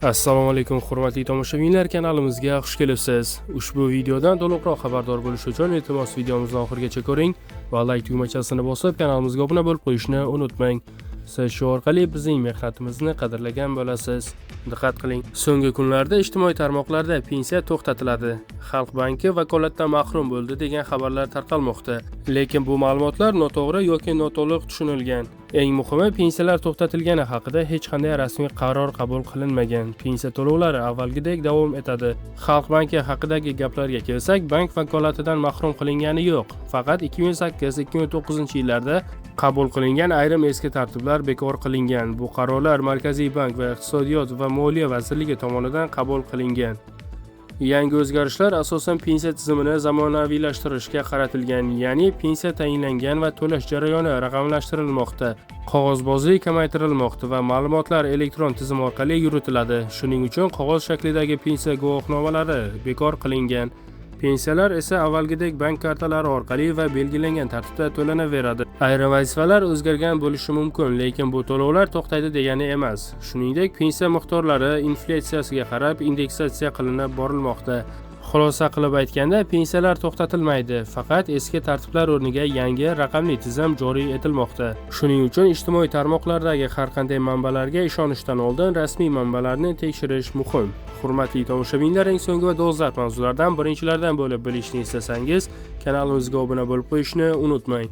Assalomu alaykum, hurmatli tomoshabinlar, kanalimizga xush kelibsiz. Ushbu videodan to'liqroq xabardor bo'lish uchun, iltimos, videomizni oxirigacha ko'ring va like tugmachasini bosib, kanalimizga obuna bo'lib qo'yishni unutmang. Siz shu orqali bizning mehnatimizni qadrlagan bo'lasiz. Diqqat qiling. So'nggi kunlarda ijtimoiy tarmoqlarda pensiya to'xtatiladi, Xalq banki vakolatdan mahrum bo'ldi degan xabarlar tarqalmoqda. Lekin bu ma'lumotlar noto'g'ri yoki noto'liq tushunilgan. Eng muhimi, pensiyalar to'xtatilgani haqida hech qanday rasmiy qaror qabul qilinmagan. Pensiya to'lovlari avvalgidek davom etadi. Xalq banki haqidagi gaplarga kelsak, bank vakolatidan mahrum qilingani yo'q. Faqat 2008-2009 yillarda qabul qilingan ayrim eski tartiblar bekor qilingan. Bu qarorlar Markaziy bank va Iqtisodiyot va moliya vazirligi tomonidan qabul qilingan. Yangi o'zgarishlar asosan pensiya tizimini zamonaviylashtirishga qaratilgan, ya'ni pensiya tayinlangan va to'lash jarayoni raqamlashtirilmoqda, qog'ozbozlik kamaytirilmoqda va ma'lumotlar elektron tizim orqali yuritiladi. Shuning uchun qog'oz shaklidagi pensiya guvohnomalari bekor qilingan. Pensiyalar esa avvalgidek bank kartalari orqali va belgilangan tartibda to'lanaveradi. Ayrim vazifalar o'zgargan bo'lishi mumkin, lekin bu to'lovlar to'xtaydi degani emas. Shuningdek, pensiya miqdorlari inflyatsiyaga qarab indeksatsiya qilinib borilmoqda. Xulosa qilib aytganda, pensiyalar to'xtatilmaydi, faqat eski tartiblar o'rniga yangi raqamli tizim joriy etilmoqda. Shuning uchun ijtimoiy tarmoqlardagi har qanday manbalarga ishonishdan oldin rasmiy manbalarni tekshirish muhim. Hurmatli tomoshabinlar, eng so'nggi va dolzarb mavzulardan birinchilardan bo'lib bilishni istasangiz, kanalimizga obuna bo'lib qo'yishni unutmang.